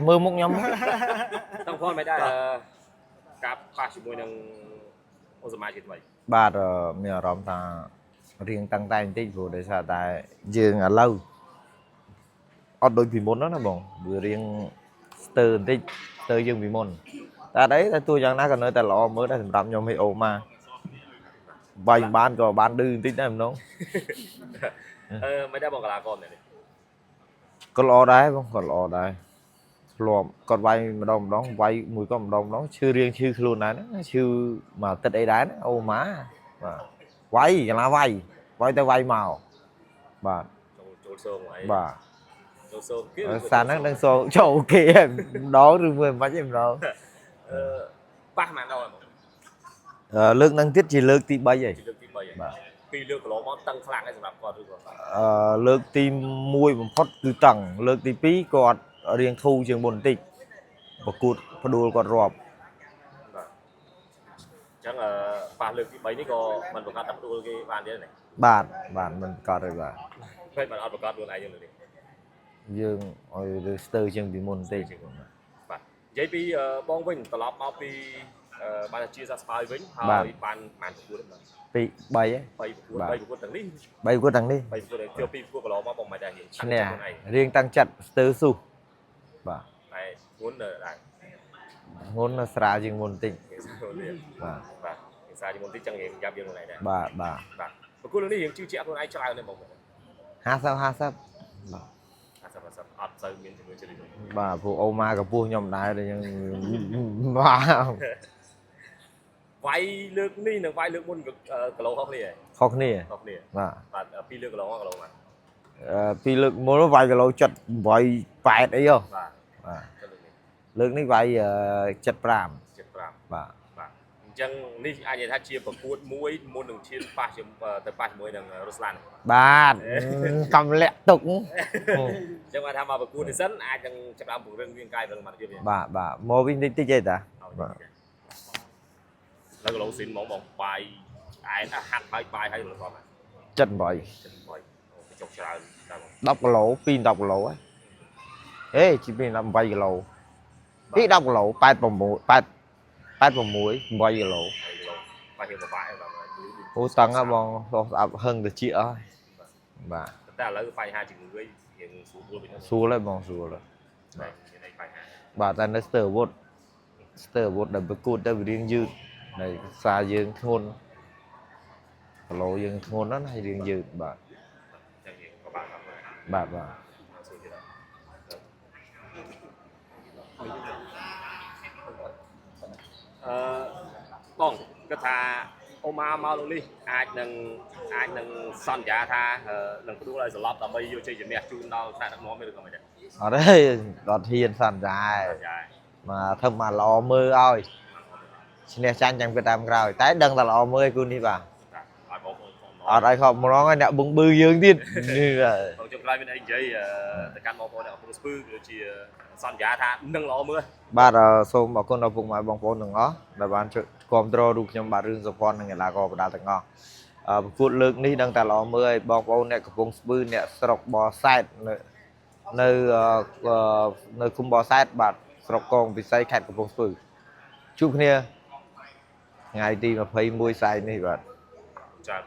មើលមុខខ្ញុំ តាំងផងមិនដែរការប៉ះជាមួយនឹងអូសាម៉ាជាថ្មី បាទមានអារម្មណ៍ថារៀងតាំងតែបន្តិចព្រោះដោយសារតែយើងឥឡូវអត់ដូចពីមុនណាបងវារៀងស្ទើរបន្តិចស្ទើរយើងពីមុនតែអត់អីតែទោះយ៉ាងណាក៏នៅតែល្អមើលដែរសម្រាប់ខ្ញុំឲ្យអូម៉ាវាយមិនបានក៏បានឌឺបន្តិចដែរម្ដង មិនដែរបងកីឡាករម្នាក់នេះ ក៏ល្អដែរបងក៏ល្អដែរធ្លាប់គាត់វាយម្ដងម្ដងវាយមួយគាត់ម្ដងម្ដងឈឺរៀងឈឺខ្លួនដែរណាឈឺមួយអាទិត្យអីដែរណាអូម៉ាបាទវាយកន្លះវាយវាយទៅវាយមកបាទ ចូលចូលសងអី បាទ ចូលសងគេ សារហ្នឹងដឹងសូចូលគេហើយម្ដងឬមួយមិនឯងម្ដង អឺប៉ះម៉ានដល់ហ្មង លើកហ្នឹងទៀតជាលើកទី3ហើយ ជាលើកទី3ហើយ បាទ ពីរលើកកន្លងមកតឹងខ្លាំងហើយសម្រាប់គាត់ឬក៏ លើកទី1បំផុតគឺតឹងលើកទី2គាត់រៀងធូរជាងមុនបន្តិចប្រកួតផ្ដួលគាត់រាប់ បាទអញ្ចឹងអឺប៉ះលើកទី3នេះក៏មិនប្រកាសថាផ្ដួលគេបានទៀតណា បាទបាទមិនប្រកាសទេបាទ ពេលមិនអត់ប្រកាសខ្លួនឯងយើងលើកនេះ យើងឲ្យវាស្ទើរជាងពីមុនបន្តិច បាទនិយាយពីបងវិញត្រឡប់មកពីបានជាសះស្បើយវិញហើយបានបានប្រកួតហ្នឹង ពី3ហ៎ 3ប្រកួត3ប្រកួតទាំងនេះ 3ប្រកួតទាំងនេះ 3ប្រកួតចូល2ប្រកួតកន្លងមកបងមិនដែររៀង ឈ្នះរៀងតាំងចិត្តស្ទើរស៊ុះបាទ តែធ្ងន់នៅដែរ ធ្ងន់នៅស្រាលជាងមុនបន្តិច បាទ បាទ បាទភាសាជាមុនតិចចឹងរៀងយ៉ាប់យើងខ្លួនឯងដែរ បាទបាទ បាទប្រកួតនេះរៀងជឿជាក់ខ្លួនឯងច្រើនទេបង 50 50បាទ 50 50អត់សូវមានជំនឿជឿទេ បាទព្រោះអូម៉ាកពស់ខ្ញុំដែរតែយើងបាទ វាយលើកនេះនិងវាយលើកមុនគីឡូខុសគ្នា ខុសគ្នា ខុសគ្នា បាទ បាទពីរលើកគីឡូគីឡូបាទ ពីលើកមុនវាយគីឡូ78 8អីហ៎ បាទ បាទ លើកនេះ លើកនេះវាយ75 75 បាទ បាទអញ្ចឹងនេះអាចនិយាយថាជាប្រកួតមួយមុននឹងឈានប៉ះជាទៅប៉ះជាមួយនឹងរុស្លាន បាទកំលាក់ទុក អញ្ចឹងគាត់ថាមកប្រកួតនេះសិនអាចនឹងចាប់ដើមពង្រឹងរាងកាយពង្រឹងសមត្ថភាពវិញ បាទបាទមកវិញតិចតិចឯតាបាទ នៅគីឡូស៊ីនហ្មងបងបាយអែនហាត់ហើយបាយហើយរបស់បាទ 78 78ចុកច្រើនដល់ 10គីឡូ2 10គីឡូហ៎ហេជីពី18គីឡូពី10គីឡូ86 8 86 8គីឡូ គីឡូបាយរៀងពិបាកបាទ អូតឹងហ៎បងលោះស្អាប់ហឹងតិចអស់បាទ តែឥឡូវបញ្ហាជំងឺរៀងស្រួលវិញ ស្រួលហើយបងស្រួលហើយ បាទមានអីបញ្ហា បាទតែនៅស្ទើរអាវុធស្ទើរអាវុធដែលប្រកួតទៅវារៀងយឺតនៅសារយើងធ្ងន់គីឡូយើងធ្ងន់ណាស់ហើយរៀងយឺតបាទ ចឹងរៀងពិបាកបាទ បាទបាទ ស្រួលទៀតអឺបងគាត់ថាអូម៉ាមកលោកនេះអាចនឹងអាចនឹងសន្យាថានឹងផ្ដួលឲ្យសន្លប់ដើម្បីយកជ័យជំនះជូនដល់ថ្នាក់ដឹកនាំឬក៏មិនដែរ អត់ទេអត់ហ៊ានសន្យា សន្យា មកធ្វើមកល្អមើលឲ្យឈ្នះចាញ់ចាំគិតតាមក្រោយតែដឹងតែល្អមើលឲ្យគូនេះបាទ ឲ្យបងប្អូនផង អត់ឲ្យខំម្ដងឲ្យអ្នកបឹងបឺយើងទៀតនេះបាទ បងចុងក្រោយមានអីនិយាយទៅកាន់បងប្អូនអ្នកកំពុងស្ពឺគឺជាសន្យាថានឹងល្អមើល បាទសូមអរគុណដល់ពុកម៉ែបងប្អូនទាំងអស់ដែលបានជួយគាំទ្ររូបខ្ញុំបាទរឿងសុភ័ណ្ឌនិងកីឡាករបដាល់ទាំងអស់ប្រកួតលើកនេះដឹងតែល្អមើលឲ្យបងប្អូនអ្នកកំពុងស្ពឺអ្នកស្រុកបរសែតនៅនៅនៅឃុំបរសែតបាទស្រុកកងពិសីខេត្តកំពង់ស្ពឺជួបគ្នាថ្ងៃទី21ស្អែកនេះបាទ ច្រើន